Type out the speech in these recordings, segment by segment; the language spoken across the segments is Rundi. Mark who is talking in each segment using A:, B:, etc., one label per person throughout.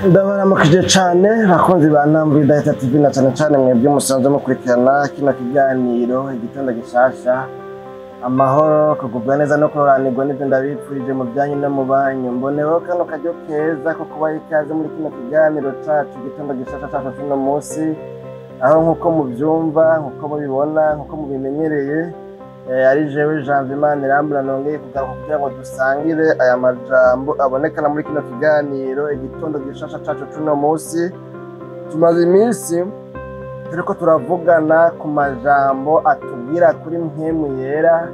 A: Ndabaramukije cane bakunzi ba Ntambwe Data TV na cane cane mwebwe musanzwe mukurikirana kino kiganiro Igitondo Gishasha. Amahoro, kugubwa neza no kuroranirwa n'ivyo ndabipfurije mu byanyu no mu banyu. Mboneho kano karyo keza ko kubaha ikaze muri kino kiganiro cacu Igitondo Gishasha cacu c'uno musi, aho nk'uko muvyumva, nk'uko mubibona, nk'uko mubimenyereye, ari jewe Janvier Imanirambona nongeye kugaruka kugira ngo dusangire aya majambo abonekana muri kino kiganiro Igitondo Gishasha cacu c'uno musi. Tumaze iminsi turiko turavugana ku majambo atubwira kuri Mpwemu Yera.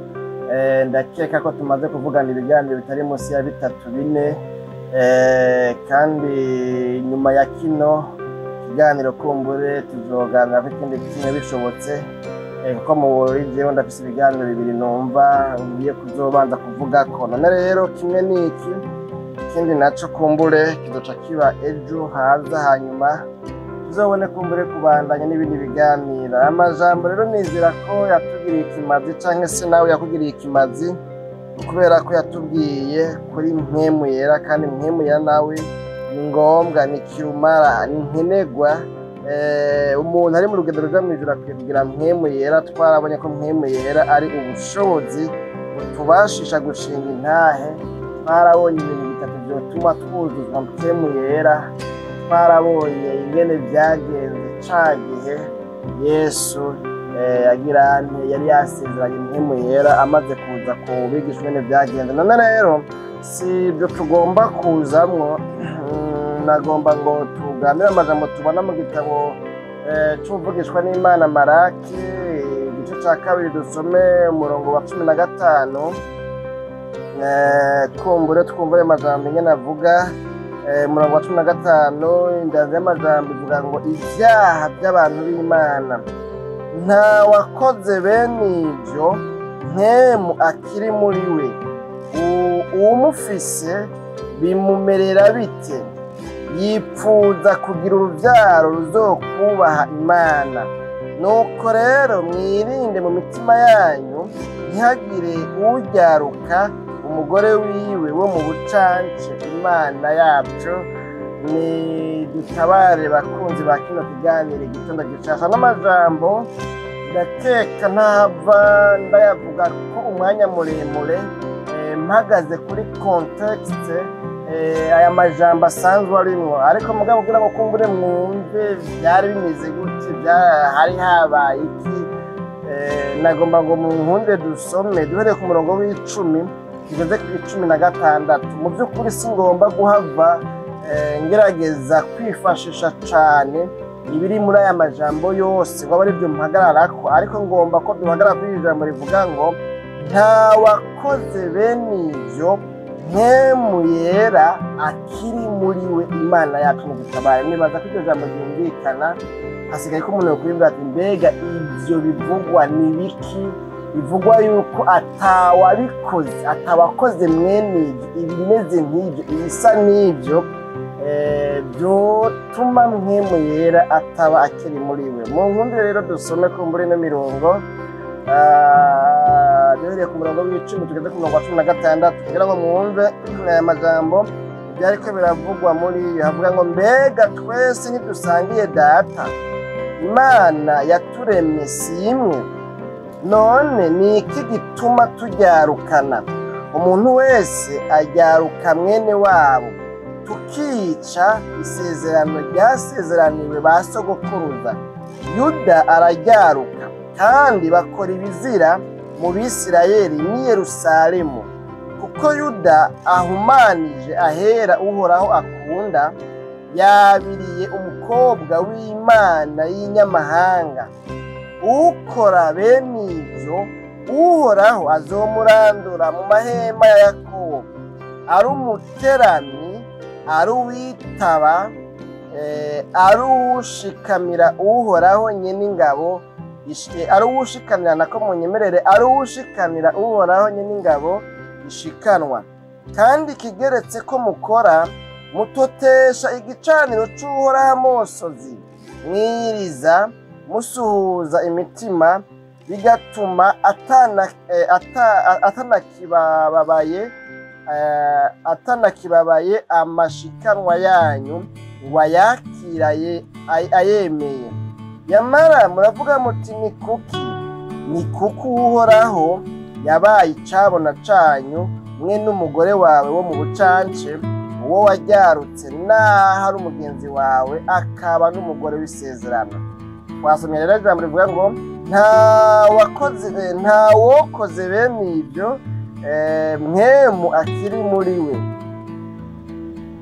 A: Ndakeka ko tumaze kuvugana ibiganiro bitari munsi ya bitatu, bine, kandi nyuma ya kino kiganiro kumbure tuzoganira ko ikindi kimwe bishobotse, kuko mu buri jewe ndafise ibiganiro bibiri numva ngiye kuzobanza kuvugako. None rero kimwe niki, ikindi naco kumbure kizoca kiba ejo haza, hanyuma tuzobone kumbure kubandanya n'ibindi biganiro. Amajambo rero nizera ko yatugiriye ikimazi, canke se nawe yakugiriye ikimazi, kubera ko yatubwiye kuri Mpwemu Yera, kandi Mpwemu Yera nawe ni ngombwa, ni kirumara, ni nkenerwa. Umuntu ari mu rugendo ruja mw'ijuru akwiye kugira Mpwemu Yera. Twarabonye ko Mpwemu Yera ari ubushobozi butubashisha gushinga intahe. Twarabonye ibintu bitatu vyotuma twuzuzwa Mpwemu Yera. Twarabonye ingene vyagenze ca gihe Yesu agira nte yari yasezeranye Mpwemu Yera amaze kuza ku bigisha, ingene vyagenze. None rero si ibyo tugomba kuzamwo, nagomba ngo tuganire amajambo tubona mu gitabo c'Uvugishwa n'Imana Maraki, igice ca kabiri, dusome umurongo wa 15. Kumbure twumve ayo majambo ingene avuga. Umurongo wa 15, indanzi y'amajambo ivuga ngo: "Ivyaha by'abantu b'Imana, nta wakoze bene ivyo Mpwemu akiri muri we. Uwumufise bimumerera bite? Yipfuza kugira uruvyaro ruzokubaha Imana. Nuko rero mwirinde mu mitima yanyu, ntihagire uryaruka umugore wiwe wo mu bucance. Imana yacu ni dutabare." Bakunzi ba kino kiganiro Igitondo Gishasha, n'amajambo ndakeka ntava ndayavuga ko umwanya muremure, mpagaze kuri contexte aya majambo asanzwe arimwo, ariko mugabo kugira ngo kumbure mwumve vyari bimeze gute, hari habaye iki, nagomba ngo munkunde dusome duhereye ku murongo w'10 tugeze ku 16. Mu by'ukuri si ngomba guhava ngerageza kwifashisha cane ibiri muri aya majambo yose ngo abe aribyo mpagararako, ariko ngomba ko duhagarara kuri iri jambo rivuga ngo: "Nta wakoze bene ivyo Mpwemu Yera akiri muri we. Imana yacu nidutabare." Nibaza ko iryo jambo ryumvikana. Hasigaye ko umuntu yokwiyumvira ati: "Mbega ivyo bivugwa ni biki?" Bivugwa yuko atawabikoze, atawakoze mwene ivyo, ibimeze nk'ivyo, ibisa n'ivyo, vyotuma Mpwemu Yera ataba akiri muri we. Mu nkundire rero dusome ko muri ino mirongo, duhereye ku murongo w'10 tugeze ku murongo wa 16, kugira ngo mwumve aya majambo ivyariko biravugwa muri yo. Havuga ngo: "Mbega twese ntidusangiye Data? Imana yaturemye si imwe? None ni iki gituma turyarukana, umuntu wese aryaruka mwene wabo, tukica isezerano ryasezeraniwe ba sogokuruza? Yuda araryaruka, kandi bakora ibizira mu Bisirayeli n'i Yerusalemu. Kuko Yuda ahumanije ahera Uhoraho akunda, yabiriye umukobwa w'imana y'inyamahanga. Ukora bene ivyo, Uhoraho azomurandura mu mahema ya Yakobo, ari umuteramyi, ari uwitaba, ari uwushikamira Uhoraho nyen'ingabo, ari uwushikamira, nako munyemerere, ari uwushikamira Uhoraho nyen'ingabo ishikanwa. Kandi ikigeretse ko mukora, mutotesha igicaniro c'Uhoraho amosozi, mwiriza musuhuza imitima, bigatuma atanakibabaye amashikanwa yanyu." ngo ayakira ayemeye. Yamara muravuga muti ni kuki? Ni kuko Uhoraho yabaye icabona canyu, mwe n'umugore wawe wo mu bucance, uwo waryarutse naho ari umugenzi wawe, akaba n'umugore w'isezerano. Twasomye rero ijambo rivuga ngo nta wokoze bene ibyo mwemu akiri muri we.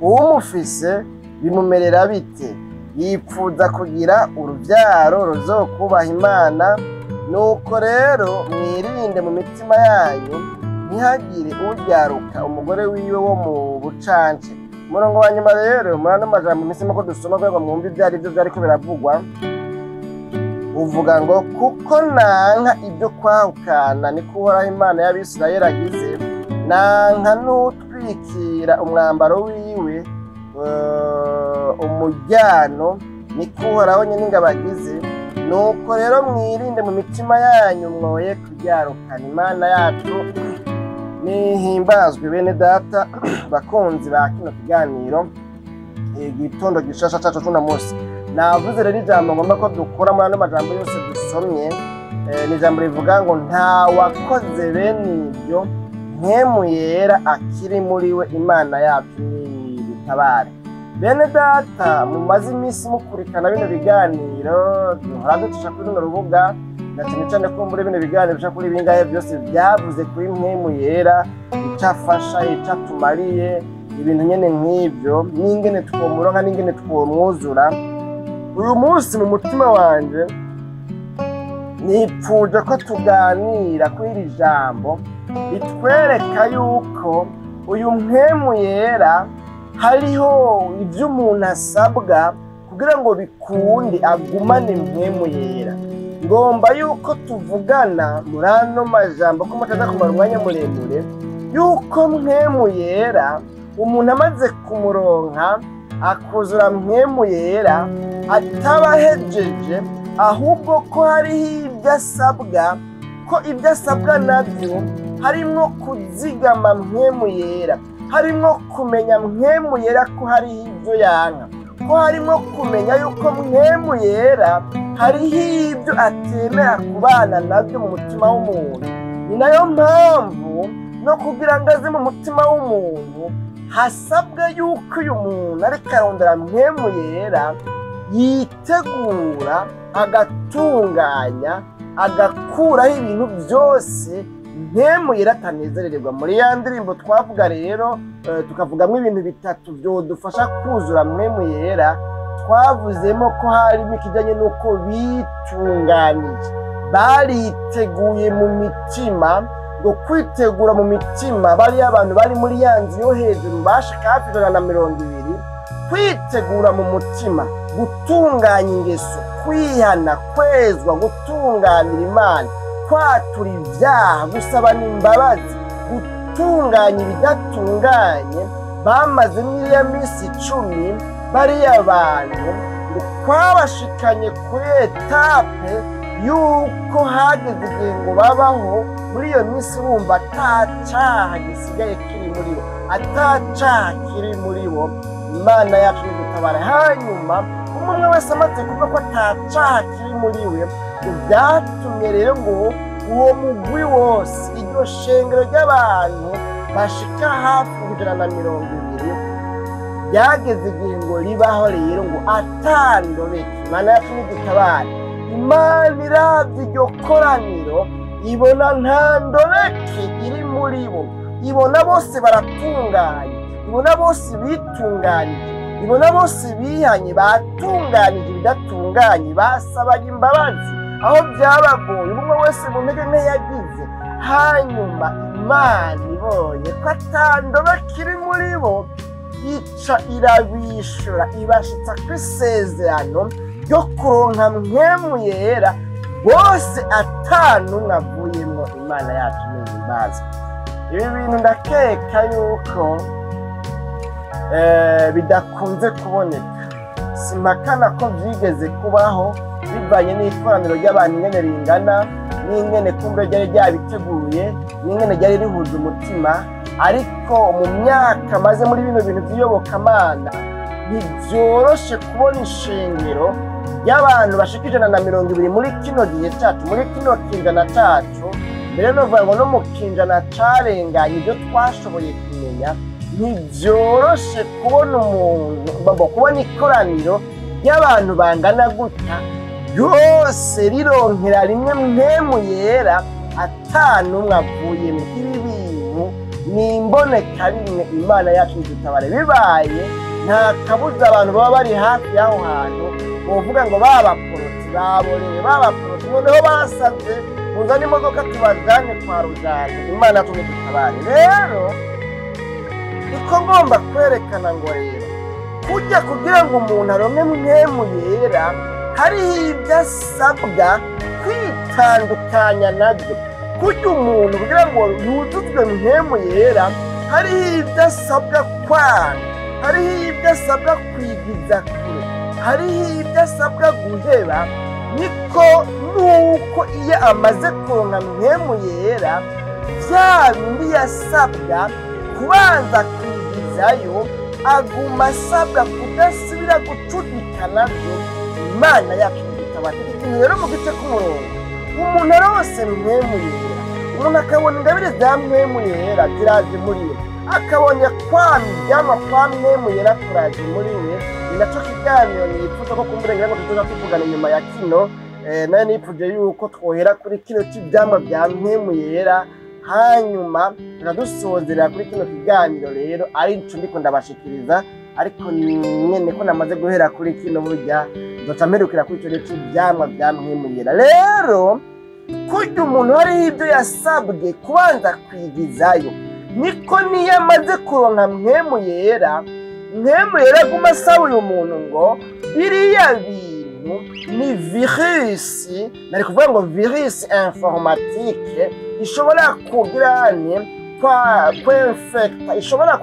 A: Uwumufise bimumerera bite? Yipfuza kugira urubyaro ruzokubaha Imana. Nuko rero mwirinde mu mitima yanyu, ntihagire uryaruka umugore wiwe wo mu bucance. Umurongo wa nyuma rero muri ano majambo mpisemo ko dusoma kugira ngo mwumve ibyo ari byo byariko biravugwa, uvuga ngo kuko nanka ibyo kwahukana, niko Uhoraho Imana y'Abisirayeli agize, nanka n'utwikira umwambaro wiwe umujyano, niko Uhoraho nyene ingabo agize. Nuko rero mwirinde mu mitima yanyu, mwoye kuryarukana. Imana yacu nihimbazwe. Bene data bakunzi ba kino kiganiro igitondo gishasha cacu c'uno munsi, navuze rero ijambo ngomba ko dukura muri ano majambo yose dusomye, ni ijambo rivuga ngo nta wakoze bene ibyo mpwemu yera akiri muri we. Imana yacu nidutabare. Bene data mumaze iminsi mukurikirana bino biganiro duhora ducisha kuri runo rubuga, na cyane cyane ko muri bino biganiro bica kuri bingahe byose byavuze kuri mpwemu yera, icyo afasha, icyo atumariye, ibintu nyene nk'ibyo, n'ingene twomuronka, n'ingene twomwuzura. Uyu munsi mu mutima wanje nipfuje ko tuganira kuri iri jambo ritwereka yuko uyu mpwemu yera hariho ibyo umuntu asabwa kugira ngo bikunde agumane mpwemu yera. Ngomba yuko tuvugana muri ano majambo ko mutaza kumara umwanya muremure, yuko mpwemu yera umuntu amaze kumuronka akuzura mpwemu yera atabahejeje, ahubwo ko hariho ibyo asabwa, ko ibyo asabwa nabyo harimwo kuzigama mpwemu yera, harimwo kumenya mpwemu yera ko hariho ibyo yanka, ko harimo kumenya yuko mpwemu yera hariho ibyo atemera kubana nabyo mu mutima w'umuntu. Ni nayo mpamvu no kugira ngo aze mu mutima w'umuntu hasabwa yuko uyu muntu ariko arondera mpwemu yera yitegura, agatunganya, agakuraho ibintu byose mpwemu yera atanezererwa. Muri ya ndirimbo twavuga rero tukavugamo ibintu bitatu byodufasha kuzura mpwemu yera, twavuzemo ko harimo ikijyanye n'uko bitunganije, bariteguye mu mitima. Ngo kwitegura mu mitima, bariya abantu bari muri ya nzu yo hejuru bashika hafi 120, kwitegura mu mutima, gutunganya ingeso, kwihana, kwezwa, gutunganira Imana, kwatura ibyaha, gusabana imbabazi, gutunganya ibidatunganye. Bamaze iriya minsi 10 bariya bantu ngo kwabashikanye kuri etape yuko hageze igihe ngo babaho muri iyo minsi bumva atacaha gisigaye kiri muri bo, atacaha kiri muri bo. Imana yacu nidutabare. Hanyuma umwe wese amaze kuvuga ko atacaha kiri muri we, byatumye rero ngo uwo mugwi wose, iryo shengero ry'abantu bashika hafi 120, byageze igihe ngo ribaho rero ngo atandobeke. Imana yacu nidutabare. Imana iravye iryo koraniro ibona nta ndobeke iri muri bo, ibona bose baratunganye, ibona bose bitunganije, ibona bose bihanye, batunganije ibidatunganye, basabanye imbabazi aho byabagoye, umwe wese mu ntege nke yagize. Hanyuma Imana ibonye ko atandobeke iri muri bo, ica irabishura, ibashitsa kw'isezerano ryo kuronka mpwemu yera bose atanumwe avuyemwo. Imana yacu nihimbazwe. Ibi bintu ndakeka yuko bidakunze kuboneka. Simpakana ko byigeze kubaho bivanye n'ikoraniro ry'abantu ingene ringana, n'ingene kumbure ryari ryabiteguye, n'ingene ryari rihuje umutima, ariko mu myaka maze muri bino bintu by'iyobokamana Ntibyoroshe kubona ishengero ry'abantu bashika 120 muri kino gihe cacu, muri kino kinjana cacu, mbere novuga ngo no mu kinjana carenganye ibyo twashoboye kumenya. Ntibyoroshe kubona umuntu, kubona ikoraniro ry'abantu bangana gutya ryose rironkera rimwe mpemu yera atanumwe avuyemo. Ibi bintu ni imboneka rimwe. Imana yacu ntidutabare. Bibaye nta kabuza, abantu baba bari hafi y'aho hantu bovuga ngo babaporoti baborewe, babaporoti noneho basabye muzane imodoka tubajane kwa ruganda. Imana yacu ntidutabare. Rero niko ngomba kwerekana ngo rero kujya kugira ngo umuntu aronke mpemu yera, hariho ibyo asabwa kwitandukanya nabyo. Kurya umuntu kugira ngo yuzuzwe mpemu yera, hariho ibyo asabwa kwanga, hariho ibyo asabwa kwigiza kure, hariho ibyo asabwa guheba. Niko nuko iyo amaze kuronka mpemu yera, bya bindi yasabwa kubanza kwigizayo, aguma asabwa kudasubira gucudika nabyo. Imana yacu ntidutabare. Iki kintu rero mu gice k'umurongo, umuntu arose mpemu yera, umuntu akabona ingabire za mpemu yera ziraje muri we, akabona kwama ivyamwa kwa mpemu yera kuraje muri we. Ni naco kiganiro nifuza ko kumburengera ngo tuzoza tuvugana inyuma ya kino. Nayo nifuje yuko twohera kuri kino c'ivyamwa vya mpemu yera, hanyuma tukadusozerera kuri kino kiganiro. Rero ari ico ndiko ndabashikiriza, ariko nyene ko namaze guhera kuri kino, burya nzoca mperukira kuri ico rero c'ivyamwa vya mpemu yera. Rero kurya umuntu hariho ibyo yasabwe kubanza kwigizayo, niko niyo amaze kuronka mpemu yera, mpemu yera aguma asaba uyu muntu ngo biriya bintu ni virusi, nari kuvuga ngo virusi informatique ishobora kugiranye kwinfecta, ishobora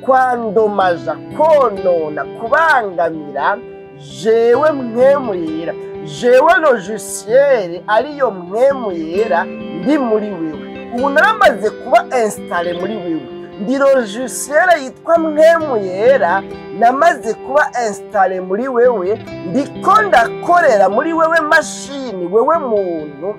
A: kwandomaja, konona, kubangamira jewe mpemu yera, jewe logiciel ariyo mpemu yera ndi muri wewe. Ubu naramaze kuba installé muri wewe, ndi logiciel yitwa mpemu yera, namaze kuba installé muri wewe, ndiko ndakorera muri wewe mashini, wewe muntu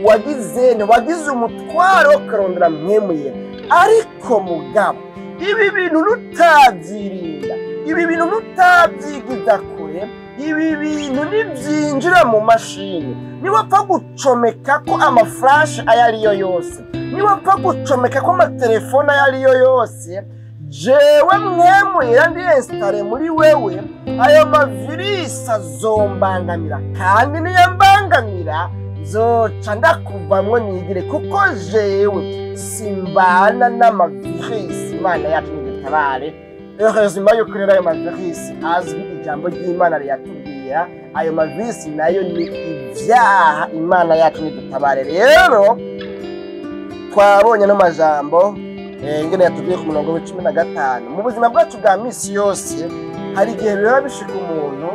A: wagize wagize umutwaro wo kurondera mpemu yera. Ariko mugabo ibi bintu nutavyirinda, ibi bintu nutavyigiza kure, ibi bintu nivyinjira mu mashini, niwapfa gucomeka ko amaflash ayo ariyo yose, niwapfa gucomeka ko amatelefone ayo ariyo yose, jewe mpemu yera ndi installé muri wewe, ayo mavirisi azombangamira, kandi niyo mbangamira nzoca ndakuvamwo nigire, kuko jewe simbana n'amavirisi. Imana yacu ntidutabare. Heureusement yuko rero ayo mavirisi azwi, ijambo ry'Imana riyatubwira. Ayo mavirisi nayo ni ivyaha. Imana yacu ntidutabare. Rero twabonye no majambo ingene yatubwiye ku murongo wa 15. Mu buzima bwacu bwa misi yose hari igihe biba bishika umuntu,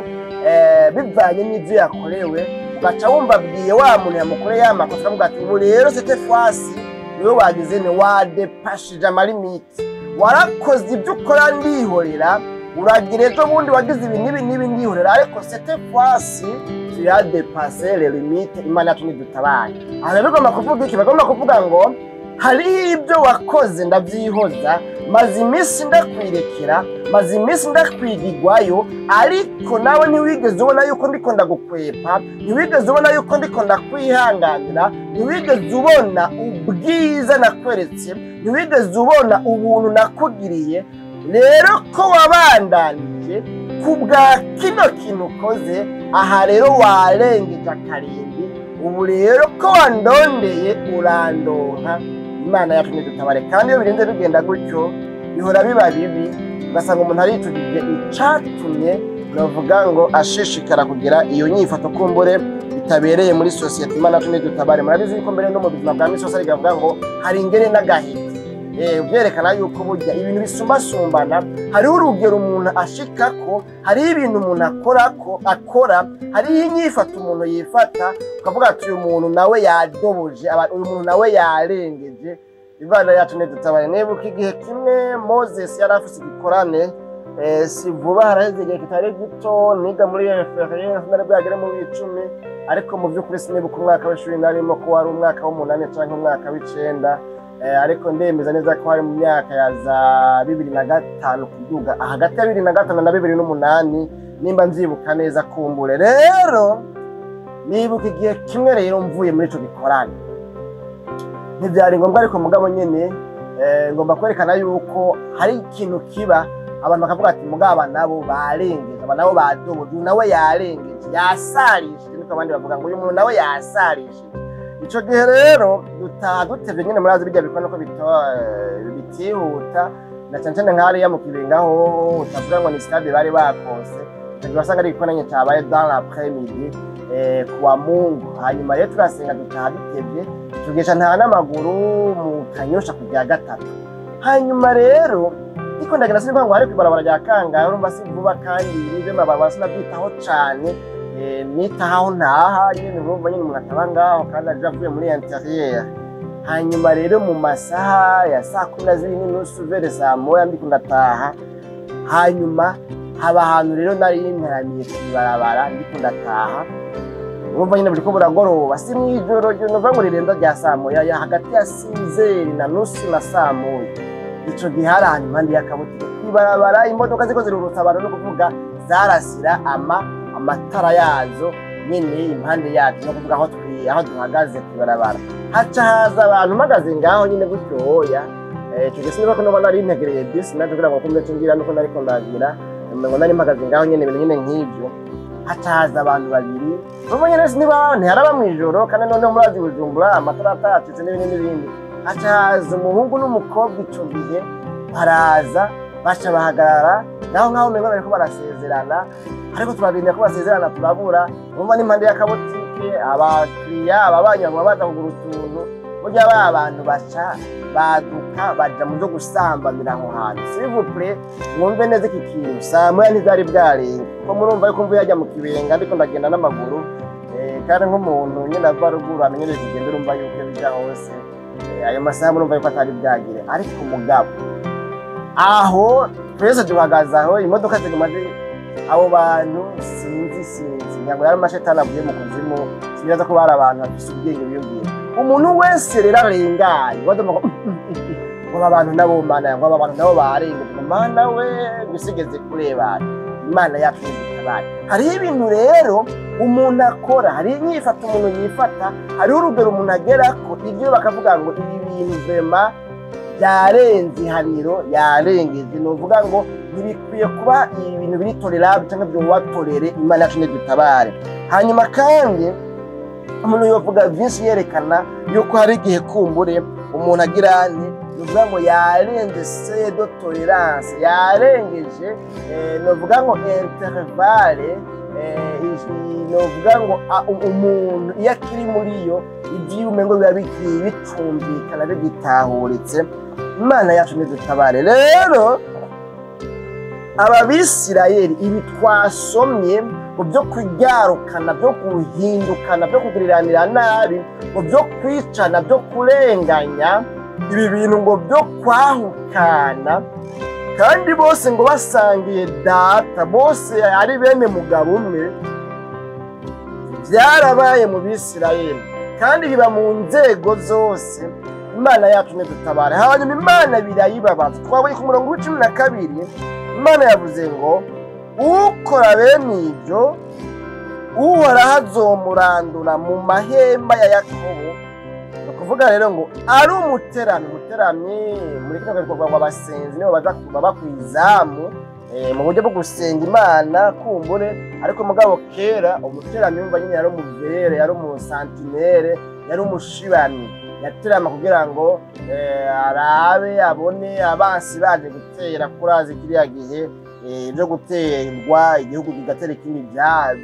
A: bivanye n'ivyo yakorewe, ugaca wumva abwiye wa muntu yamukoreye ya makosa, akavuga ati: "Ubu rero cette fois-ci niwe wagize ne wadepashije amalimites, warakoze ibyo ukora ndihorera, uragira ejo bundi wagize ibi n'ibi n'ibi ndihorera, ariko cette fois-ci tu as dépassé les limites." Imana yacu ntidutabare. Aha rero bigomba kuvuga iki? Bagomba kuvuga ngo hariho ibyo wakoze ndabyihoza, maze iminsi ndakwirekera, maze iminsi ndakwigigwayo, ariko nawe ntiwigeze ubona yuko ndiko ndagukwepa, ntiwigeze ubona yuko ndiko ndakwihanganira, ntiwigeze ubona ubwiza nakweretse, ntiwigeze ubona ubuntu nakugiriye. Rero ko wabandanije ku bwa kino kintu ukoze aha, rero warengeje akarimbi. Ubu rero ko wandondeye urandonka. Imana yacu ntidutabare. Kandi iyo birinze bigenda gutyo bihora biba bibi, ugasanga umuntu aricujije icatumye navuga ngo ashishikara kugira iyo nyifato kumbure itabereye muri sosiyete. Imana yacu ntidutabare. Murabizi yuko mbere no mu buzima bwa misi yose rigavuga ngo hari ingere n'agahita, byerekana yuko burya ibintu bisumbasumbana. Hariho urugero umuntu ashikako, hariho ibintu umuntu akorako akora, hariho inyifato umuntu yifata, ukavuga ati: "Uyu muntu nawe yadoboje, uyu muntu nawe yarengeje." Imana yacu ntidutabare. Nibuka igihe kimwe Moses yari afise igikorane. Si vuba, haraheze igihe kitari gito, niga muri inférieur, sinari bwagere mu w'icumi, ariko mu by'ukuri sinibuka umwaka w'ishuri narimo, ko wari umwaka w'umunani canke umwaka w'icenda. Ariko ndemeza neza ko hari mu myaka ya za 2005 kuduga, hagati ya 2005 na 2008, nimba nzibuka neza kumbure. Rero nibuka igihe kimwe rero mvuye muri ico gikorane, ntivyari ngombwa, ariko mugabo nyene ngomba kwerekana yuko hari ikintu kiba, abantu bakavuga ati: "Mugabo aba nabo barengeje, aba nabo badoboje, uyu nawe yarengeje, yasarishije." Niko abandi bavuga ngo uyu muntu nawe yasarishije. Ico gihe rero dutaha dutevye nyene, murazi bijya bikora nuko bitihuta, na cane cane nk'hariya mu Kibenga hoho utavuga ngo ni stade bari bakose. Ico gihe wasanga ari igikoranye cabaye dans l'après-midi, kuwa Mungu. Hanyuma rero turasenga, dutaha dutevye. Ico gihe ca ntaha n'amaguru mu Kanyosha ku rya gatatu. Hanyuma rero ndiko ndagenda, sinivuga ngo hari kw'ibarabara rya kangahe, urumva si vuba, kandi n'ivyo mabarabara sinavyitaho cane. Nitaho ntaha nyene, urumva nyene umuntu ataba ngaho kandi aje avuye muri intérieur. Hanyuma rero mu masaha ya saa 12:30, vers saa 1, ndiko ndataha. Hanyuma haba ahantu rero nari ntaramiye kw'ibarabara, ndiko ndataha, urumva nyene buriko buragoroba, si mw'ijoro nuva ngo rirenza rya saa 1, ya hagati ya 6h30 na saa 1. Ico gihe hari ahantu impande y'akabutike kw'ibarabara, imodoka ziko zirurutsa abantu, no kuvuga zarasira amatara yazo nyene impande yacu, no kuvuga aho duhagaze kw'ibarabara. Haca haza abantu, mpagaze ngaho nyene gutyo hoya. Ico gihe siniba ko noba nari ntegereye bisi naje kugira ngo kumbe ngira nuko nariko ndagira ngo nari mpagaze ngaho nyene, ibintu nyene nk'ivyo. Haca haza abantu babiri, urumva nyene siniba ntiharaba mw'ijoro, kandi noneho murazi Bujumbura amatara atacitse n'ibindi n'ibindi. Haca haza umuhungu n'umukobwa. Ico gihe baraza, baca bahagarara naho nkaho umengo bariko barasezerana, ariko turarindira ko basezerana turabura. Urumva n'impande y'akabotike, abakiriya ababanyi baguma baza kugura utuntu. Burya ba bantu baca baduka baja mu vyo gusambanira aho hantu. S'il vous plaît, mwumve neza iki kintu. Saa 1 ntivyari bwarenga, ko murumva yuko mvuye hajya mu Kibenga, ndiko ndagenda n'amaguru, kandi nk'umuntu nyene ava ruguru amenyereye kugenda, urumva yuko bija hose. Ayo masaha murumva yuko atari bwagire. Ariko mugabo aho twese duhagaze aho, imodoka ziguma abo bantu sinzi ntabwo yari amashetani avuye mu kuzimu, sinibaza ko bari abantu bafise ubwenge biyumvira. Umuntu wese rero arenganye badumva ngo ngo aba bantu nabo, Mana, ngo aba bantu nabo barengeje, ngo Mana we gusigeze kurebana. Imana yacu ntidutabare. Hariho ibintu rero umuntu akora, hariho inyifato umuntu yifata, hariho urugero umuntu agerako, ibyo bakavuga ngo ibi bintu vraiment byarenze ihaniro, yarengeje, ni uvuga ngo ntibikwiye kuba ibintu biri tolérable cyangwa byoba toléré. Imana yacu ntidutabare. Hanyuma kandi umuntu yovuga byinshi yerekana yuko hari igihe kumbure umuntu agira nti ni ukuvuga ngo yarenze seuil de tolérance, yarengeje, ni ukuvuga ngo intervalle, ni ukuvuga ngo umuntu iyo akiri muri yo iby'iwe umengo biba bigiye bitumvikana, bigitahuritse. Imana yacu ntidutabare. Rero aba Bisirayeli, ibi twasomye mu byo kuryarukana, byo guhindukana, byo kugiriranira nabi, mu byo kwicana, byo kurenganya, ibi bintu ngo byo kwahukana, kandi bose ngo basangiye data, bose ari bene mugabo umwe, byarabaye mu Bisirayeli kandi biba mu nzego zose. Imana yacu ntidutabare. Hanyuma Imana birayibabaza. Twabonye ku murongo wa 12, Imana yavuze ngo ukora bene ibyo, Uhoraho azomurandura mu mahema ya Yakobo. Ni ukuvuga rero ngo ari umuteramyi, umuteramyi muri kino gihe twavuga ngo abasenzi nibo baza baba ku izamu, mu buryo bwo gusenga Imana kumbure. Ariko mugabo kera umuteramyi wumva nyine yari umuvere, yari umusentinelle, yari umushibamyi, yaterama kugira ngo arabe, abone abansi baje gutera. Kurazi kiriya gihe byo guterwa, igihugu kigatera ikindi,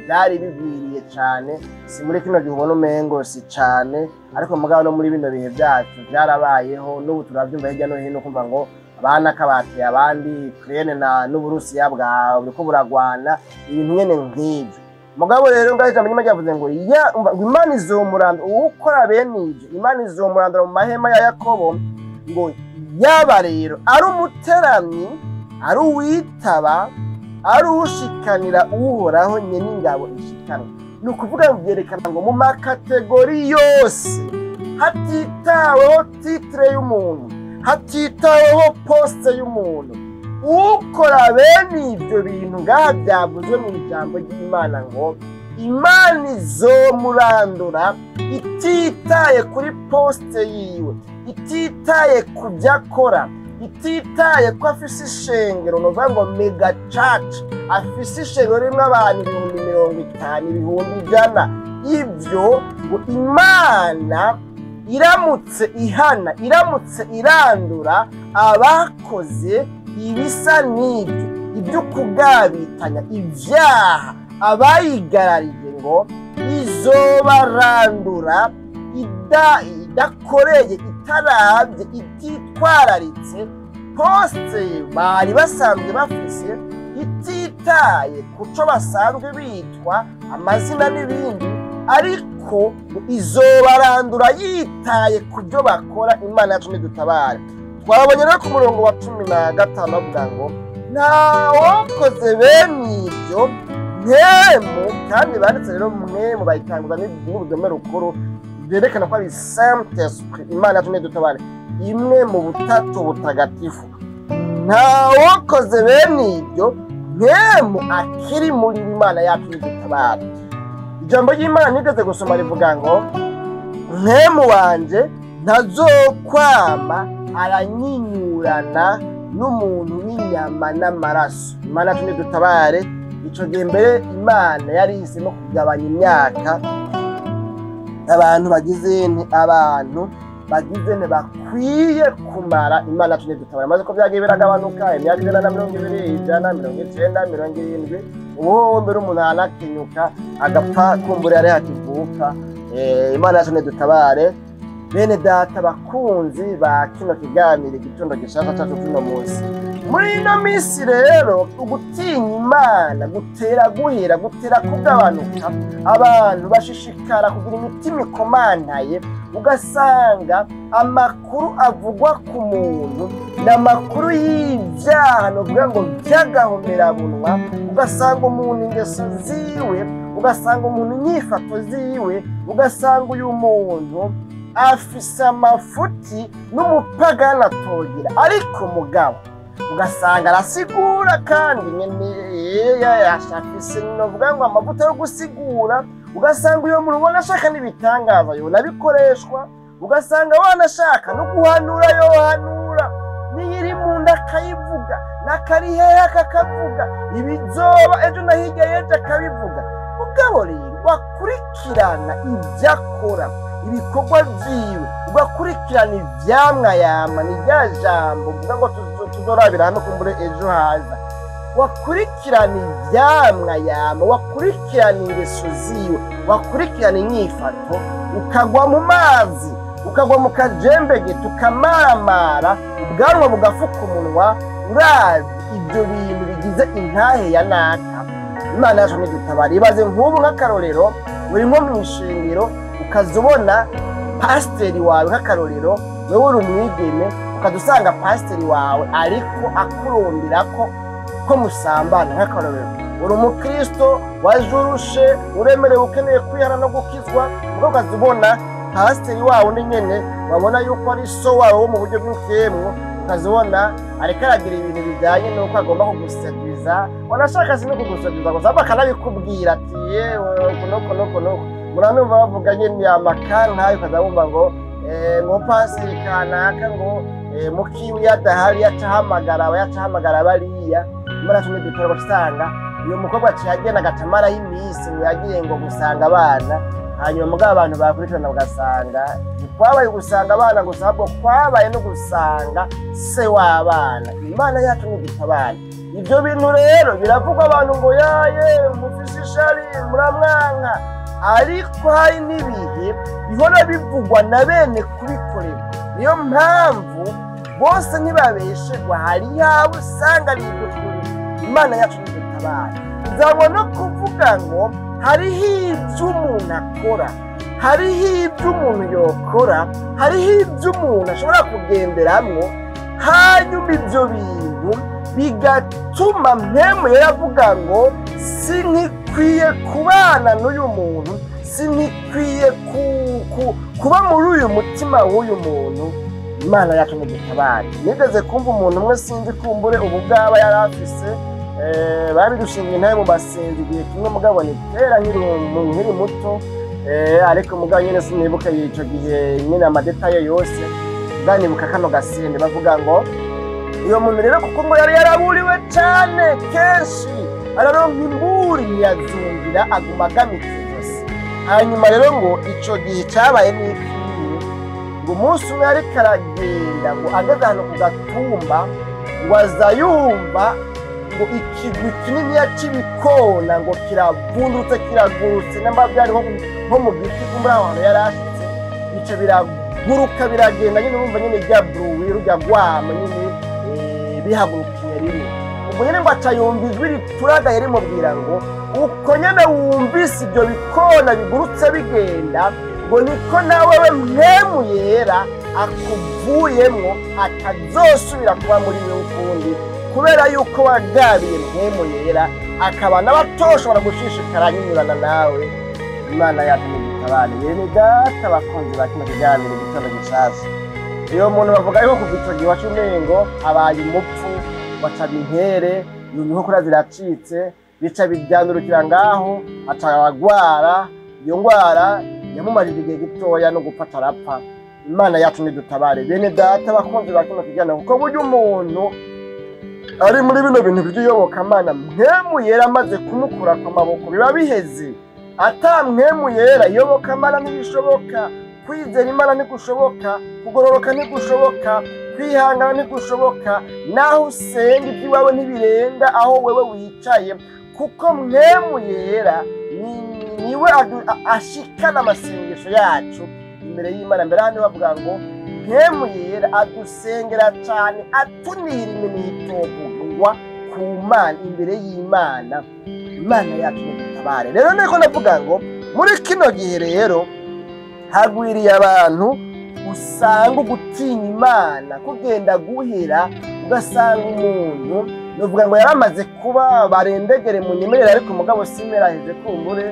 A: byari bigwiriye cane. Si muri kino gihe ubona umengo si cane, ariko mugabo no muri bino bihe byacu byarabayeho. N'ubu turabyumva hirya no hino, kumva ngo abana kabateye abandi, Ukraine na n'Uburusiya bwa buriko buragwana, ibintu nyene nk'ivyo. Mugabo rero ngaho ijambo ry'Imana ryavuze ngo ya umva, ngo Imana izomurandura uwukora bene ivyo, Imana izomurandura mu mahema ya Yakobo. Ngo yaba rero ari umuteramyi. Ari uwitaba, ari ushikanira Uhoraho nyene ingabo ishikanwa. Ni ukuvuga ngo byerekana ngo mu ma catégories yose, hatitaweho titre y'umuntu, hatitaweho poste y'umuntu, ukora bene ibyo bintu ngaha byavuzwe mu ijambo ry'Imana, ngo Imana izomurandura ititaye kuri poste yiwe, ititaye ku byo akora, ititaye ko afise ishengero, ni ukuvuga ngo mega church, afise ishengero ririmo abantu 50,000, 100,000. Ibyo ngo Imana iramutse ihana, iramutse irandura abakoze ibisa n'ibyo, ibyo kugabitanya ibyaha, abayigararije, ngo izobarandura idakoreye, itarabye, ititwararitse poste bari basanzwe bafise, ititaye kuco basanzwe bitwa, amazina n'ibindi, ariko izobarandura yitaye ku byo bakora. Imana yacu nidutabare. Twabonye rero ku murongo wa 15 bavuga ngo ntawokoze bene ibyo mpemu, kandi banditse rero mwemu bayitanguza n'urudome rukuru, byerekana ko ari Saint Esprit. Imana yacu nidutabare, imwe mu butatu butagatifu. Ntawokoze bene ibyo mpemu akiri muri. Imana yacu nidutabare. Ijambo ry'Imana nigeze gusoma rivuga ngo mpemu wanje ntazokwama aranyinyurana n'umuntu w'inyama n'amaraso. Imana yacu nidutabare. Ico gihe mbere Imana yari ihisemo kugabanya imyaka abantu bagize nti abantu bagize nti bakwiye kumara. Imana yacu nidutabare. Maze ko byagiye biragabanuka, imyaka 120, 100, 90, 70, ubu mbere umuntu anakenyuka agapfa kumbura yari hakivuka. Imana yacu nidutabare. Bene data bakunzi ba kino kiganiro Igitondo Gishasha cacu tuno munsi, muri ino minsi rero ugutinya Imana gutera guhera, gutera kugabanuka. Abantu bashishikara kugira imitima ikomantaye, ugasanga amakuru avugwa ku muntu ni amakuru y'ibyaha, ni ukuvuga ngo by'agahomerabunwa. Ugasanga umuntu ingeso ziwe, ugasanga umuntu inyifato ziwe, ugasanga uyu muntu afise amafuti n'umupagani atogira, ariko mugabo ugasanga arasigura, kandi nyene afise, novuga ngo amavuta yo gusigura. Ugasanga uyo muntu ubona ashaka n'ibitangaza yonabikoreshwa, ugasanga wanashaka no guhanura yohanura, niyo iri mu nda akayivuga, n'akari hehe akakavuga, ibizoba ejo na hirya y'ejo akabivuga. Mugabo rero wakurikirana ibyo akora, ibikorwa vyiwe, ugakurikirana ivyamwa yama, ni rya jambo uvuga ngo tuzorabira hamwe kumbure ejo haza, wakurikirana ivyamwa yama, wakurikirana ingeso ziwe, wakurikirana inyifato, ukagwa mu mazi, ukagwa mu kajembege, tukamaramara, ubwanwa bugafuka umunwa uravye ibyo bintu bigize intahe ya naka. Imana yacu nidutabara. Ibaze nk'ubu nk'akarorero uri nko mw'ishengero, ukaza ubona pasiteri wawe, nk'akarorero wewe uri umwigeme, ukaza usanga pasiteri wawe ariko akurondera ko musambana. Nk'akarorero uri umukristo wajurushe, uremerewe, ukeneye kwihana no gukizwa, ubwo ukaza ubona pasiteri wawe undi nyene wabona yuko ari so wawe wo mu buryo bw'ikemwo, ukaza ubona ariko aragira ibintu bijyanye n'uko agomba kuguseduza, wanashaka si no kuguseduza gusa, ahubwo akanabikubwira ati yewe uku nuku nuku nuku. Muranumva bavuga nyene amakanka, ukaza wumva ngo ngo pasiteri kanaka ngo mukiwe iyo adahari yaca ahamagara aba, yaca ahamagara bariya. Imana tumwe dutora, usanga uyu mukobwa aciye agenda agaca amaraho iminsi ngo yagiye ngo gusanga abana. Hanyuma mugabo abantu bakurikirana bagasanga kwabaye gusanga abana gusa, ahubwo kwabaye no gusanga se w'abana. Imana yacu ntidutabare. Ibyo bintu rero biravugwa, abantu ngo yaye mufise ishari, muramwanka, ariko hari n'ibihe bihora bivugwa na bene kubikorerwa. Niyo mpamvu bose ntibabeshegwa, hariho abo usanga ari iby'ukuri. Imana yacu ntidutabare. Nzabona no kuvuga ngo hariho ibyo umuntu akora, hariho ibyo umuntu yokora, hariho ibyo umuntu ashobora kugenderamwo, hanyuma ibyo bintu Bigatuma mpemu yaravuga ngo sinkikwiye kubana n'uyu muntu, sinkikwiye kuba muri uyu mutima w'uyu muntu. Imana yacu ntidutabare. Nigeze kumva umuntu umwe, sinzi kumbure ubu bwaba yari afise, babidushinga intahe mu basenzi igihe kimwe, mugabo ni kera nkiri muto, ariko mugabo nyine sinibuka ico gihe nyine ama détails yose, bwanibuka kano gasende bavuga ngo uyo muntu rero, kuko ngo yari yaraburiwe cane kenshi, araronka imburi ntiyazumvira, aguma agamitse ijosi. Hanyuma rero ngo ico gihe cabaye n'ikihe? Ngo umunsi umwe ariko aragenda, ngo ageze ahantu ku gatumba, ngo aza yumva ngo ikigwi kininiya c'ibikona ngo kiravundutse, kiragurutse, namba byari nko mu giti kumbura aho hantu yari ashitse, bica biraguruka biragenda nyine. Urumva nyine rya bruit, rujya rwama nyine, bihagurukiye rimwe. Ubwo nyine ngo aca yumva ijwi rituragaye rimubwira ngo uko nyine wumvise ibyo bikona bigurutse bigenda, ngo niko nawe we mpemu yera akuvuyemwo, atazosubira kuba muri wewe ukundi, kubera yuko wagabiye mpemu yera, akaba n'abatoshobora gushishikara anyurana nawe. Imana yacu ntidutabare. Bene data bakunzi ba kino kiganiro Igitondo Gishasha, iyo muntu bavuga yuko kuva ico gihe waca umengo abaye umupfu, wacaba intere, yumva inkokora ziracitse, bica biryandurukira ngaho, aca aragwara. Iyo ngwara yamumarije igihe gitoya, no gupfa arapfa. Imana yacu ntidutabare. Bene data bakunzi ba kino kiganiro, kuko burya umuntu ari muri bino bintu by'iyobokamana, mpemu yera amaze kumukura ku maboko biba biheze. Ata mpemu yera, iyobokamana ntibishoboka, kwizera Imana ntigushoboka, kugororoka ntigushoboka, kwihangana ntigushoboka. Naho usenga, iby'iwawe ntibirenga aho wewe wicaye, kuko mpemu yera niwe ashikana amasengesho yacu imbere y'Imana. Mbere hano bavuga ngo mpemu yera adusengera cyane, atunira iminitobugwa ku Mana, imbere y'Imana. Imana yacu ntidutabare. Rero niko ndavuga ngo muri kino gihe rero hagwiriye abantu usanga ugutinya Imana kugenda guhera, ugasanga umuntu nuvuga ngo yaramaze kuba barendegere mu nyemerera, ariko umugabo simeraheze kumbure,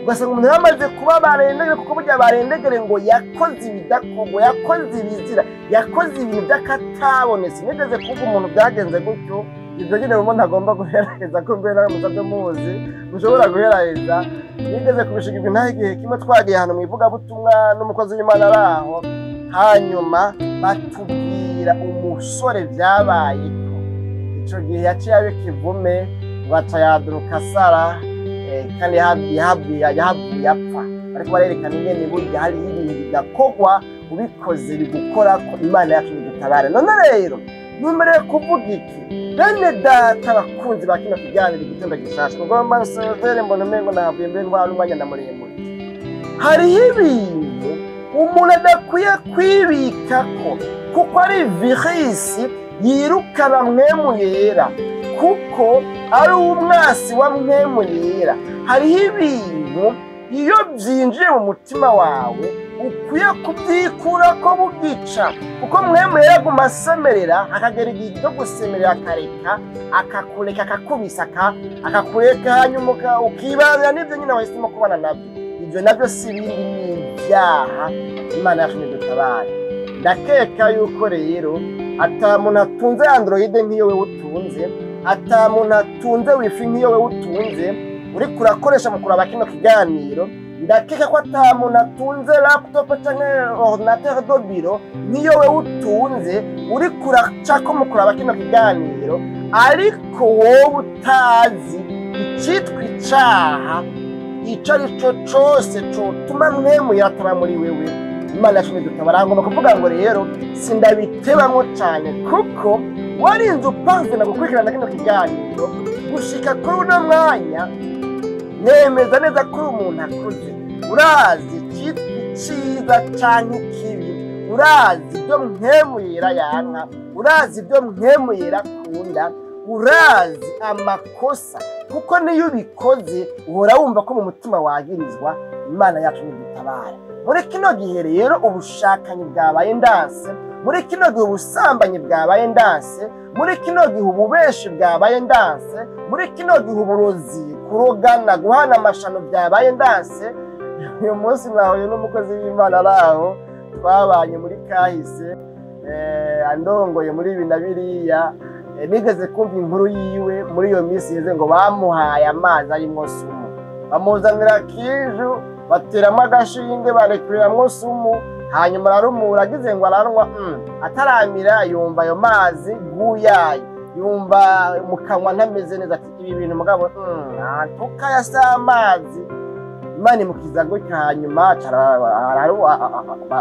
A: ugasanga umuntu yaramaze kuba barendegere, kuko burya barendegere ngo yakoze ibidakorwa, yakoze ibizira, yakoze ibintu by'akatabonetse. Nigeze kuba umuntu byagenze gutyo. Ibyo nyine umuntu agomba guheraheza ko mbere nawe musabye muzi mushobora guheraheza. Nigeze kubishinga ibintu aho igihe kimwe twagiye ahantu mu ivugabutumwa n'umukozi w'Imana ari aho, hanyuma batubwira umusore byabaye ko ico gihe yaciye aba ikivume, baca yaduruka asara, kandi yahavuye apfa. Ariko barerekana ingene burya hariho ibintu bidakorwa, ubikoze bigukora ko. Imana yacu ntidutabare. None rero numereye kuvuga iki, bene data bakunzi ba kino kiganiro Igitondo Gishasha? Ngomba nsozere, mbona umengo nahavuye mbere ntwara umwanya na muremure. Hariho ibintu umuntu adakwiye kwibikako, kuko ari virus yirukana mpemu yera, kuko ari umwasi wa mpemu yera. Hariho ibintu iyo byinjiye mu mutima wawe ukwiye kubyikurako bugica, kuko mpemu yera aguma asemerera, akagera igihe cyo gusemerera akareka, akakureka, akakubisa, akakureka, hanyuma ukibanira n'ibyo nyine wahisemo kubana nabyo. Ibyo nabyo si ibindi, ni ibyaha. Imana yacu ntidutabare. Ndakeka yuko rero ata muntu atunze Android nk'iyo wewe utunze, ata muntu atunze wifi nk'iyo wewe utunze uriko urakoresha mu kuraba kino kiganiro. Ndakeka ko ata muntu atunze laptop canke ordinateur de bureau nk'iyo wewe utunze uriko uracako mu kuraba kino kiganiro, ariko wowe utazi icitwa icaha ico ari cyo cose cotuma mpemu yataba muri wewe. Imana yacu ntidutabara. Ngomba kuvuga ngo rero sindabitebamwo cane, kuko warinze upanze gukurikirana kino kiganiro gushika kuri uno mwanya, nemeza neza ko uri umuntu akuze, urazi icitwa iciza canke ikibi, urazi ibyo mpemu yera yanka, urazi ibyo mpemu yera akunda, urazi amakosa, kuko niyo ubikoze uhora wumva ko mu mutima wagirizwa. Imana yacu ntidutabara. Muri kino gihe rero ubushakanyi bwabaye ndanse. Muri kino gihe ubusambanyi bwabaye ndanse, muri kino gihe ububeshi bwabaye ndanse, muri kino gihe uburozi, kurogana, guhana amashano byabaye ndanse. Uyu munsi mwahuye n'umukozi w'Imana araho twabanye muri kahise, andongoye muri ibi na biriya. Nigeze kumva inkuru yiwe muri iyo minsi iheze ngo bamuhaye amazi arimwo sumu, bamuzanira kiju bateramo agashinge barekuramwo sumu, hanyuma ararumura agize ngo aranywa, ataramira yumva ayo mazi guyaye, yumva mu kanwa ntameze neza, ati ibi bintu mugabo ntukayasa amazi. Imana imukiza gutyo, hanyuma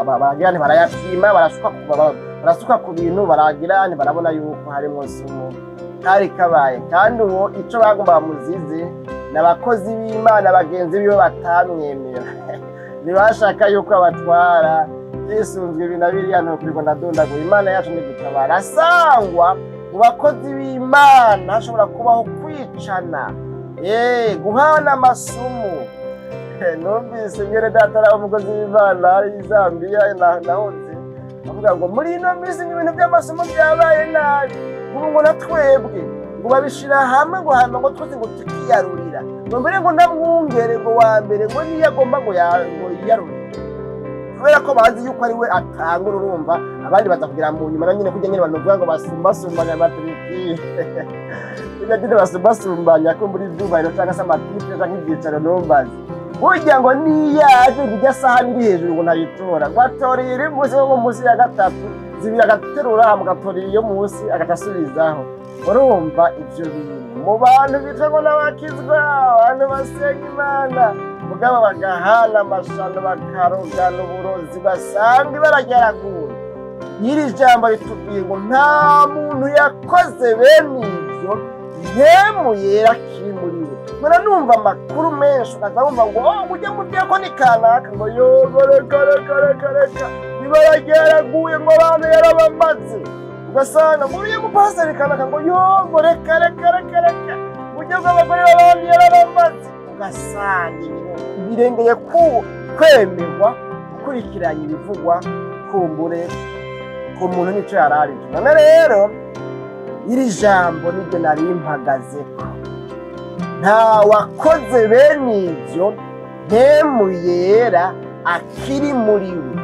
A: baragira barayapima, barasuka ku bintu, baragira barabona yuko harimo sumu. Kari kabaye kandi uwo ico bagomba bamuzize n'abakozi b'Imana bagenzi biwe batamwemera, ntibashaka yuko abatwara yisunzwe ibi na biriya, ntokwirwa ndadondagura. Imana yacu ntidutabara. Asangwa mu bakozi b'Imana hashobora kubaho kwicana, guhana amasumu. Numvise mwene data ari umukozi w'Imana ari Zambia nahoze avuga ngo muri ino minsi ibintu by'amasomo byabaye nabi, ubu ngo na twebwe ngo babishira hamwe ngo hama ngo twese ngo tukiyarurira, ngo mbere ngo ndamwungere ngo wa mbere ngo niyo agomba ngo yiyarurire, kubera ko bazi yuko ari we atanga ururumva, abandi baza kugira mu nyuma na nyine kujya nyine banovuga ngo basumbasumbanya amatiriki kujya nyine basumbasumbanya ko muri ibyubahiro cyangwa se amatitre cyangwa ibyicaro numbazi. Burya ngo niyaje ijya sahani iri hejuru ngo ntayitora, ngo atora iri munsi nko munsi ya gatatu zibiri agaterura mugatora iyo munsi agatasubizaho. Urumva ivyo bintu mu bantu bitwa ngo n'abakizwa, abantu basenga Imana, mugabo bagahana amashano, bakarogana uburozi, basanga ibara ryaraguye. Iri jambo ritubwiye ngo nta muntu yakoze bene ivyo mpemu yera akiri muri we. Mura numva amakuru menshi ukaza wumva ngo oh ujya mu diakoni kanaka ngo yogo reka reka reka reka ibara ryaraguye ngo abantu yarabamaze, ugasanga ngo uyu mupasiteri kanaka ngo yogo reka reka reka reka ujya bw'abagore b'abandi yarabamaze, ugasanga ibintu birengeye ku kwemerwa gukurikiranya ibivugwa kumbure ku muntu nico yararije. None rero iri jambo niryo nari mpagazeko, nta wakoze bene ivyo mpemu yera akiri muri we,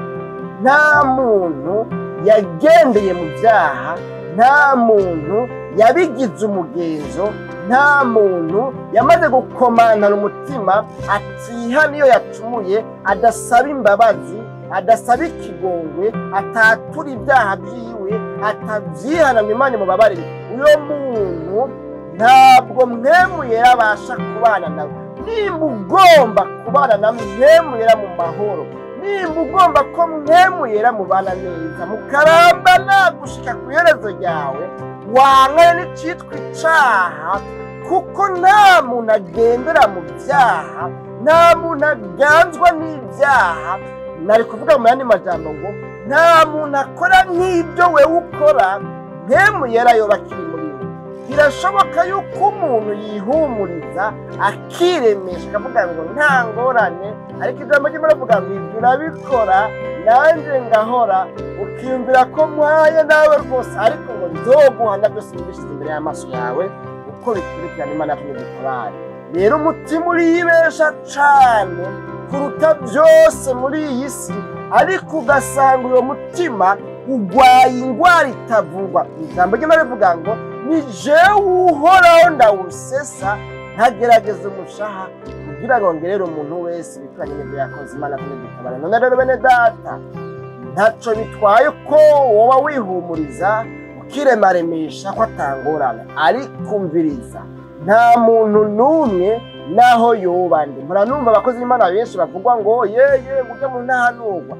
A: nta muntu yagendeye mu byaha, nta muntu yabigize umugenzo, nta muntu yamaze gukomantana umutima atiha niyo yacumuye, adasaba imbabazi, adasaba ikigongwe, atatura ibyaha byiwe, atabyihana ngo Imana imubabarire. Uyo muntu ntabwo mpemu yera abasha kubana nawe. Nimba ugomba kubana na mpemu yera mu mahoro, nimba ugomba ko mpemu yera mubana neza, mukarambana gushika ku iherezo ryawe, wankane n'icitwa icaha, kuko nta muntu agendera mu byaha, nta muntu aganzwa n'ibyaha. Nari kuvuga mu yandi majambo ngo nta muntu akora nk'ibyo wewe ukora, mpemu yera yoba akiri muri we. Birashoboka yuko umuntu yihumuriza akiremesha akavuga ngo nta ngorane, ariko ijambo ry'Imana rivuga ngo ibyo urabikora nanjye ngahora, ukiyumvira ko mpaye nawe rwose, ariko ngo nzoguhana byose mbishyize imbere y'amaso yawe uko bikurikirana. Imana yacu ntidutabare. Rero umutima uribesha cane kuruta byose muri iyi si, ariko ugasanga uwo mutima ugwaye ingwara itavugwa. Ijambo ry'Imana rivuga ngo ni jewe Uhoraho ndawusesa, ntagerageza umushaha kugira ngo ngerere umuntu wese ibikwiranye n'ibyo yakoze. Imana ntidutabare. None rero bene data, ntaco bitwaye ko woba wihumuriza ukiremaremesha ko atangorana, ariko umviriza, nta muntu n'umwe naho yoba nde. Muranumva abakozi b'Imana benshi bavugwa ngo yeye ujya mu ntahanurwa.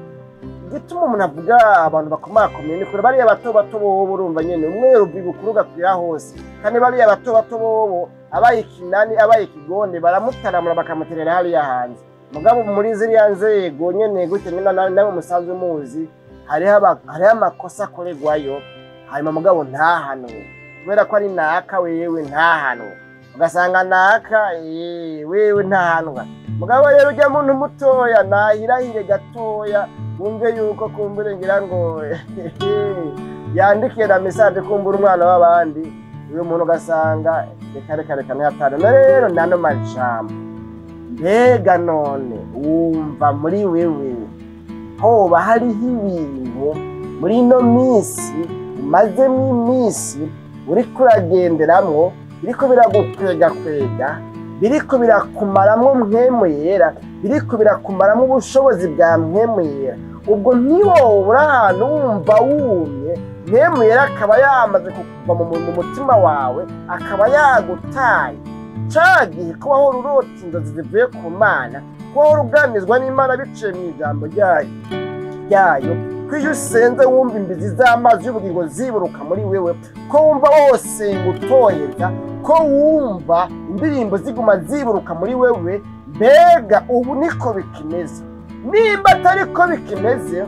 A: Igituma umuntu avuga abantu bakomakomeye ni kure bariya bato bato bobo, urumva nyene umweru bibukuru gakwira hose, kandi bariya bato bato bobo abaye ikinani abaye ikigonde baramutaramura bakamuterera hariya hanze. Mugabo muri ziriya nzego nyene gutyo nyene nawe musanzwe muzi, hariho amakosa akorerwayo, hanyuma mugabo ntahanwe kubera ko ari naka wewe ntahanwe, ugasanga naka wewe ntahanwa. Mugabo rero ujya muntu mutoya nahirahire gatoya Wumve yuko kumbure ngira ngo yandikiye na message kumbura umwana w'abandi, uyu muntu ugasanga reka reka reka ntihatane. Na rero nano majambo, mbega none wumva muri wewe hoba hariho ibintu muri ino minsi umazemo iminsi uriko uragenderamwo biriko biragukwegakwega, biriko birakumaramwo mpwemu yera, biriko birakumaramwo ubushobozi bwa mpwemu yera? Ubwo ntiwobura ahantu wumva wumye, mpwemu yera akaba yamaze kuva mu mutima wawe, akaba yagutaye. Ca gihe ko wahora urota inzozi zivuye ku Mana, ko wahora uganizwa n'Imana biciye mu ijambo ryayo, ko iyo usenze wumva imbizi z'amazi y'ubugingo ziburuka muri wewe, ko wumva wosenga utoheza, ko wumva indirimbo ziguma ziburuka muri wewe, mbega ubu niko bikimeze? Nimba atari ko bikimeze,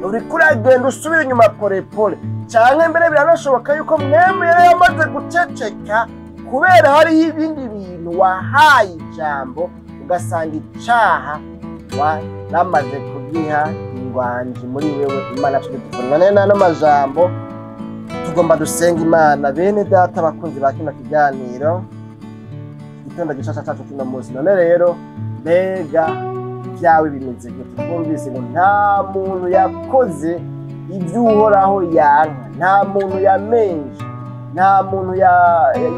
A: uriko uragenda usubira inyuma polepole, canke mbere biranashoboka yuko mwemu yari yamaze guceceka kubera hariho ibindi bintu wahaye ijambo, ugasanga icaha waramaze kugiha ingwanji muri wewe. Imana tugikunda none n'ano majambo tugomba dusenga Imana. Bene data bakunzi ba kino kiganiro igitondo gishasha cacu kino munsi, none rero mbega vyawe bimeze gute? Twumvise ngo nta muntu yakoze ivyo Uhoraho yanka, nta muntu yamenje, nta muntu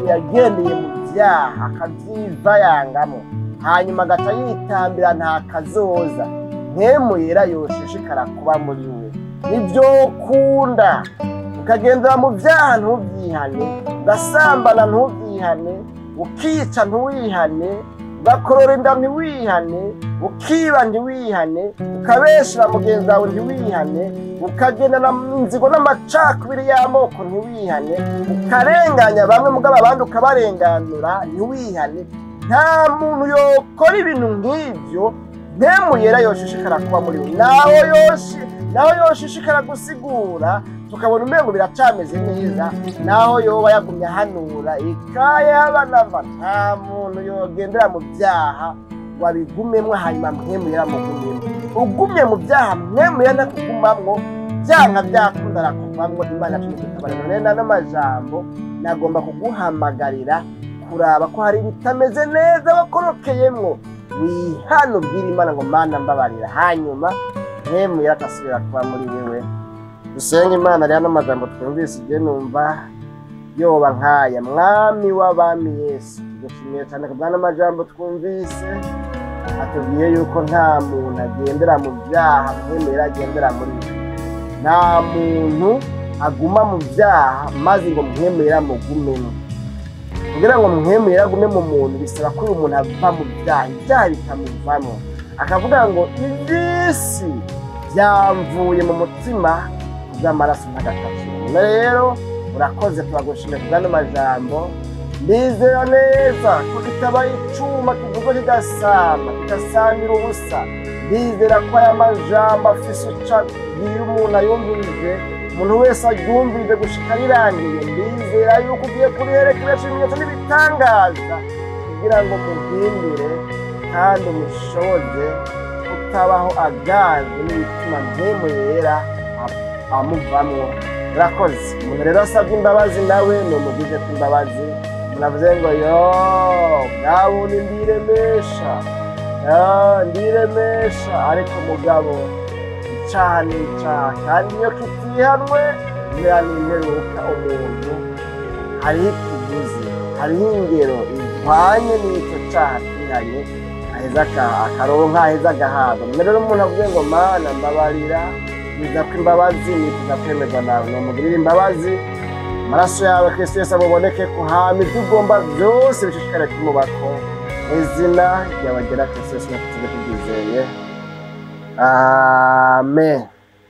A: yagendeye mu vyaha akavyivayangamo hanyuma agaca yitambira nta kazoza. Mpwemu yera yoshishikara kuba muri we. Nivyo ukunda ukagendera mu vyaha ntuvyihane, ugasambana ntuvyihane, ukica ntuwihane, ugakorora inda ntiwihane, ukiba ntiwihane, ukabeshera mugenzi wawe ntiwihane, ukagendana inzigo n'amacakubiri y'amoko ntiwihane, ukarenganya bamwe mugabo abandi ukabarenganura ntiwihane. Nta muntu yokora ibintu nk'ivyo mpwemu yera yoshishikara kuba muri we. Naho yoshishikara gusigura tukabona umengo biracameze neza, naho yoba yagumye ahanura ikaye abanava, nta muntu yogendera mu vyaha wabigumemwo hanyuma mpwemu yera mugumemwo. Ugumye mu vyaha mpwemu yera ntakugumamwo, vyanka vyakunda arakuvamwo. Imana tugutabara. None nano majambo nagomba kuguhamagarira kuraba ko hari ibitameze neza wakorokeyemwo, wihane ubwire Imana ngo Mana mbabarira, hanyuma mpwemu yera atasubira kuba muri wewe. Dusenga Imana. Rero n'amajambo twumvise ije numva yoba nkaya. Mwami w'abami Yesu, tugushimiye cyane kubwa n'amajambo twumvise atubwiye yuko nta muntu agendera mu vyaha mpwemu yera agendera muri we, nta muntu aguma mu vyaha maze ngo mpwemu yera mugumemo. Kugira ngo mpwemu yera agume mu muntu bisaba ko uyu muntu ava mu vyaha, ivyaha bikamuvamo. Akavuga ngo ivy'isi vyamvuye mu mutima kubw'amaraso ntagakaciro. Rero urakoze, turagushimiye kubw'ano majambo. Ndizera neza ko kitabaye icuma kivugwa kigasama kigasamira ubusa. Ndizera ko aya majambo afise ico abwira umuntu ayumvirije, umuntu wese aryumvirije gushika rirangiye. Ndizera yuko ugiye kuriherekeresha ibimenyetso n'ibitangaza kugira ngo muhindure kandi umushoboze kutabaho agajwe n'ibituma mpwemu yera amuvamwo. Urakoze. Umuntu rero asabye imbabazi nawe ni umugize kw'imbabazi. Umuntu avuze ngo yo bwabuni ndiremesha, ndiremesha, ariko mugabo icaha ni icaha, kandi iyo kitihanwe impera n'imperuka umuntu hariho ikiguzi, hariho ingero ihwanye n'ico caha kihanye, aheza akaronka, aheza agahabwa. None rero umuntu avuze ngo Mana mbabarira, nifuza ko imbabazi, nifuza kwemerwa nawe, nomugirira imbabazi, amaraso yawe Kristo Yesu amuboneke ko, hama ivyo ugomba vyose bishishikare kumubako. Izina ryawe ryera Kristo Yesu natutse tubyizeye, amen.